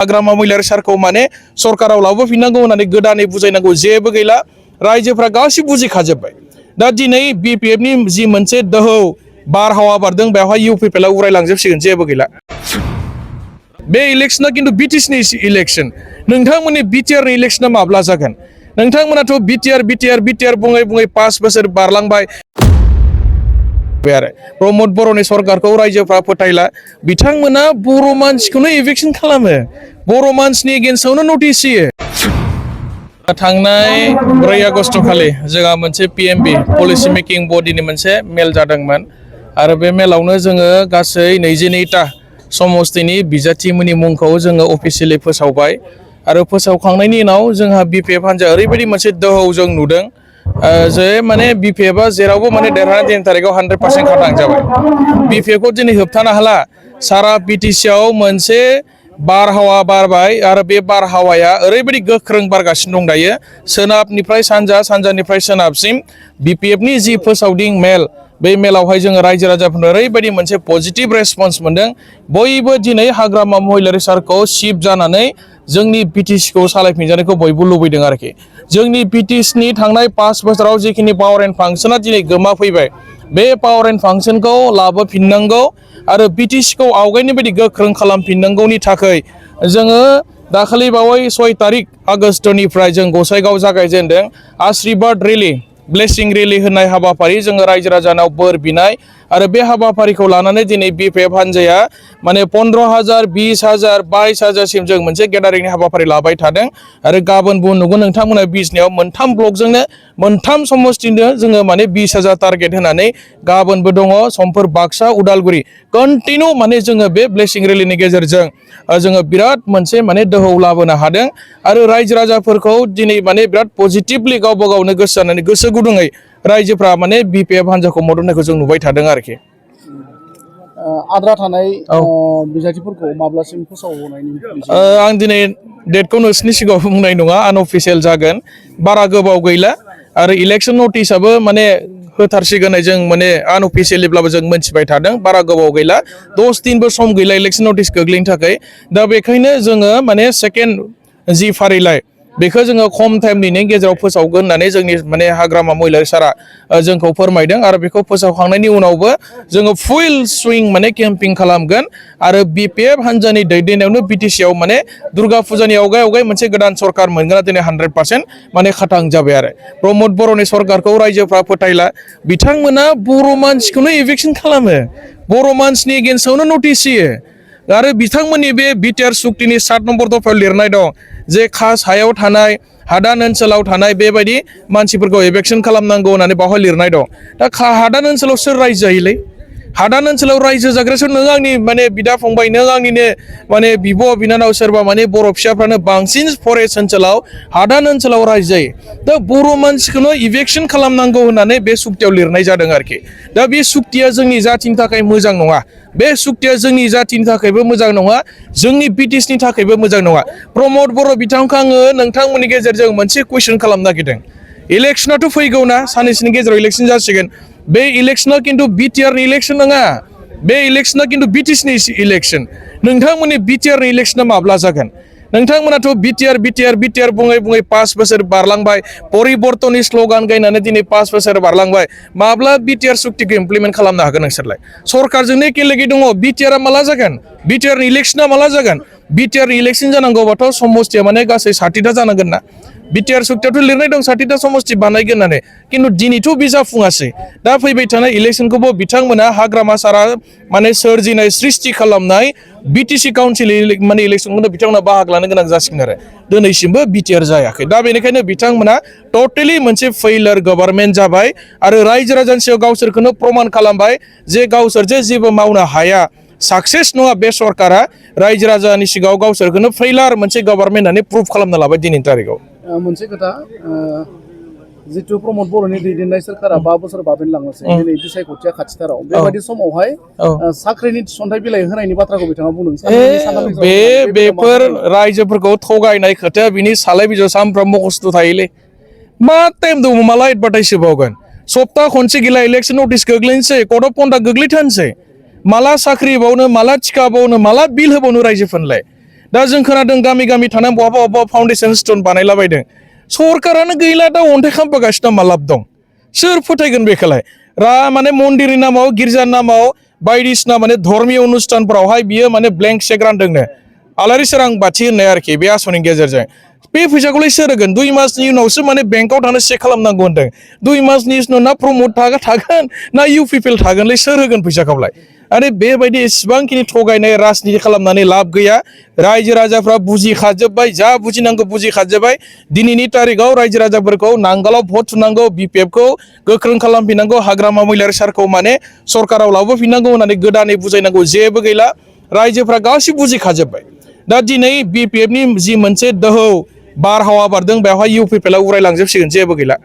हाग्रामा महिलारि सारखौ माने सरकाराव लाबोफिननांगौ होननानै गोदानै बुजायनांगौ जेबो गैला रायजोफ्रा गासिबो बुजिखाजोब्बाय दा दिनै बिपिएफनि जि मोनसे दोहौ बारहावा बारदों बेवहाय इउपिपिएलआ उरायलांजोबसिगोन जेबो गैला बे इलेक्शना किन्तु बिटिसिनि इलेक्शन नोंथांमोननि बिटिआरनि इलेक्शना माब्ला जागोन नोंथांमोनाथ' बिटिआर बुङै बुङै 5 बोसोर बारलांबाय आरो प्रमद बर'नि सरकारखौ रायजोफ्रा फोथायला बिथांमोना बर' मानसिखौनो इभिक्सन खालामो बर' मानसिनि एगेन्स्टआवनो नटिस होयो थांनाय 4 आगस्ट खालि जोंहा मोनसे पिएमबि पलिसि मेकिं बडिनि मोनसे मेल जादोंमोन आरो बे मेलावनो जोङो गासै 22टा समस्तिनि बिजाथिमोननि मुंखौ जोङो अफिसियेलि फोसावबाय आरो फोसावखांनायनि उनाव जोंहा बिपिएफ हान्जाया ओरैबायदि मोनसे दोहौ जों नुदों जे माने बिपिएफआ जेरावबो माने देरहानाय 3 तारिखआव 100% खाटां जाबाय बिपिएफखौ दिनै होबथानो हाला सारा बिटिसिआव मोनसे बारहावा बारबाय आरो बे बारहावाया ओरैबायदि गोख्रों बारगासिनो दं दायो सोनाबनिफ्राय सानजा सानजानिफ्राय सोनाबसिम बिपिएफनि जि फोसावदिं मेल बे मेलावहाय जोङो रायजो राजाफोरनो ओरैबायदि मोनसे पजिटिभ रेसपन्स मोनदों बयबो दिनै हाग्रामा महिलारि सारखौ शिफ्ट जानानै जोंनि बिटिसिखौ सालायफिनजानायखौ बयबो लुबैदों आरोखि जोंनि बिटिसिनि थांनाय 5 बोसोराव जिखिनि पावार एन्ड फांसना दिनै गोमाफैबाय बे पावार एन्ड फांसनखौ लाबोफिननांगौ आरो बिटिसिखौ आवगायनि बायदि गोख्रों खालामफिननांगौनि थाखाय जोङो दाखालि बावै 6 तारिख आगस्टनिफ्राय जों गसाइगाव जागायजेनदों आशीर्वाद रेलि ब्लेसिं रेलि होननाय हाबाफारि जोङो रायजो राजानाव बोर बिनाय आरो बे हाबाफारिखौ लानानै दिनै बिपिएफ हान्जाया माने 15,000 20,000 22,000 सिम जों मोनसे गेदारिंनि हाबाफारि लाबाय थादों आरो गाबोनबो नुगोन नोंथांमोना बिजनियाव मोनथाम ब्लकजोंनो मोनथाम समस्तिनो जोङो माने 20,000 टारगेट होनानै गाबोनबो दङ समफोर बाक्सा उदालगुरि कन्टिनिउ माने जोङो बे ब्लेसिं रेलिनि गेजेरजों जोङो बिराद मोनसे माने दोहौ लाबोनो हादों आरो रायजो राजाफोरखौ दिनै माने बिराद पजिटिभलि गावबा गावनो गोसो जानानै गोसो गुदुङै रायजोफ्रा माने बिपिएफ हान्जाखौ मदद होनायखौ जों नुबाय थादों आरोखि आद्रा थानाय बिजाथिफोरखौ माब्लासिम फोसावनायनि आं दिनै डेटखौ नोंसिनि सिगाङाव बुंनाय नङा आनअफिसियेल जागोन बारा गोबाव गैला आरो इलेक्शन नटिसआबो माने होथारसिगोन जों माने आनअफिसियेलिब्लाबो जों मोनथिबाय थादों बारा गोबाव गैला 10 दिनबो सम गैला इलेक्शन नटिस गोग्लैनो थाखाय दा बेखायनो जोङो माने सेकेन्ड जि फारिलाइ बेखौ जोङो खम टाइमनि गेजेराव फोसावगोन होननानै जोंनि माने हाग्रामा महिलारि सारा जोंखौ फोरमायदों आरो बेखौ फोसावखांनायनि उनावबो जोङो फुल सुइं माने केम्पिं खालामगोन आरो बिपिएफ हान्जानि दैदेननायावनो बिटिसिआव माने दुर्गा फुजानि आवगाय मोनसे गोदान सरकार मोनगोन दिनै 100% माने खाटां जाबाय आरो प्रमद बर'नि सरकारखौ रायजोफ्रा फोथायला बिथांमोना बर' मानसिखौनो इभिक्सन खालामो बर' मानसिनि एगेन्स्टआवनो नटिस होयो आरो बिथांमोननि बे बिटिआर सुक्तिनि 7 नम्बर दफायाव लिरनाय दं जे खास हायाव थानाय हादान ओनसोलाव थानाय बेबायदि मानसिफोरखौ इभिक्सन खालामनांगौ होननानै बावहाय लिरनाय दं दा हादान ओनसोलाव सोर रायजो जायोलै हादान ओनसोलाव रायजो जाग्रासो नों आंनि माने बिदा फंबाय नों आंनिनो माने बिब' बिनानाव सोरबा माने बर' फिसाफ्रानो बांसिन फरेस्ट ओनसोलाव हादान ओनसोलाव रायजो जायो दा बर' मानसिखौनो इभिक्सन खालामनांगौ होननानै बे सुक्तियाव लिरनाय जादों आरोखि दा बे सुक्तिया जोंनि जाथिनि थाखाय मोजां नङा बे सुक्तिया जोंनि जाथिनि थाखायबो मोजां नङा जोंनि बिटिसिनि थाखायबो मोजां नङा प्रमद बर' बिथांखौ आङो नोंथांमोननि गेजेरजों मोनसे कुइसन खालामनो नागिरदों इलेक्शनाथ' फैगौ ना साननैसोनि गेजेराव इलेक्शन जासिगोन बे इलेक्शना किन्तु बिटिआरनि इलेक्शन नङा बे इलेक्शना किन्तु बिटिसिनि इलेक्शन नोंथांमोननि बिटिआरनि इलेक्शना माब्ला जागोन नोंथांमोनाथ' बिटिआर बुङै बुङै 5 बोसोर बारलांबाय परिबर्तननि स्ल'गान गायनानै दिनै 5 बोसोर बारलांबाय माब्ला बिटिआर सुक्तिखौ इमप्लिमेन्ट खालामनो हागोन नोंसोरलाय सरकारजोंनो एखे लोगो दङ बिटिआरआ माला जागोन बिटिआरनि इलेक्शना माला जागोन बिटिआरनि इलेक्शन जानांगौबाथ' समस्तिया माने गासै 60टा जानांगोन ना बिटिआर सुक्तियावथ' लिरनाय दं 60टा समस्ति बानायगोन होननानै किन्तु दिनैथ' बे जाफुङासै दा फैबाय थानाय इलेक्शनखौबो बिथांमोना हाग्रामा सारा माने सोरजिनाय सृष्टि खालामनाय बिटिसि काउन्सिल माने इलेक्शनखौनो बिथांमोना बाहागो लानो गोनां जासिगोन आरो दिनैसिमबो बिटिआर जायाखै दा बेनिखायनो बिथांमोना टटेलि मोनसे फेइलार गभर्नमेन्ट जाबाय आरो रायजो राजानि सायाव गावसोरखौनो प्रमान खालामबाय जे गावसोर जे जेबो मावनो हाया साक्सेस नङा बे सरकारा रायजो राजानि सिगाङाव गावसोरखौनो फेइलार मोनसे गभर्नमेन्ट होननानै प्रुभ खालामना लाबाय दिनैनि तारिखआव मोनसे खोथा जितु प्रमद बर'नि दैदेननाय सोरखारा 5 बोसोर बाबेनलांनोसै दिनै बिसायख'थिया खाथिथाराव बेबायदि समावहाय साख्रिनि थिसनथाइ बिलाइ होनायनि बाथ्राखौ बिथाङा बुंदों बेफोर रायजोफोरखौ थगायनाय खोथाया बिनि सालाय बिजौ सानफ्रामबो खस्थ' थायोलै मा टाइम दङ माला एडभार्टाइज होबावगोन सप्ता खनसे गैला इलेक्शन नटिस गोग्लैनोसै कर्ट अफ कन्डाक्ट गोग्लैथारनोसै माला साख्रि होबावनो माला टिका होबावनो माला बिल होबावनो रायजोफोरनोलाय दा जों खोनादों गामि गामि थानानै बहाबा फाउन्डेसन स्टोन बानायलाबायदों सरकारानो गैला दा अन्थाइ खालामबोगासिनो मा लाब दं सोर फोथायगोन बेखौलाय माने मन्दिरनि नामाव गिर्जानि नामाव बायदिसिना माने धर्मीय अनुष्ठानफोरावहाय बियो माने ब्लेंक चेक रानदोंनो आलारि सोरां बाथि होननाय आरोखि बे आसनिनि गेजेरजों बे फैसाखौलाय सोर होगोन 2 मासनि उनावसो माने बेंकआव थांनो चेक खालामनांगौ होनदों 2 मासनि उनाव ना प्रमद थागोन ना इउपिपिएल थागोनलाय सोर होगोन फैसाखौलाय आरो बेबायदि एसेबांखिनि थगायनाय राजनिति खालामनानै लाब गैया रायजो राजाफ्रा बुजिखाजोब्बाय जा बुजिनांगौ बुजिखाजोब्बाय दिनैनि तारिखाव रायजो राजाफोरखौ नांगालाव भट थुनांगौ बिपिएफखौ गोख्रों खालामफिननांगौ हाग्रामा महिलारि सारखौ माने सरकाराव लाबोफिननांगौ होननानै गोदानै बुजायनांगौ जेबो गैला रायजोफ्रा गासिबो बुजिखाजोब्बाय दा दिनै बिपिएफनि जि मोनसे दोहौ बारहावा बारदों बेवहाय इउपिपिएलआ उरायलांजोबसिगोन जेबो गैला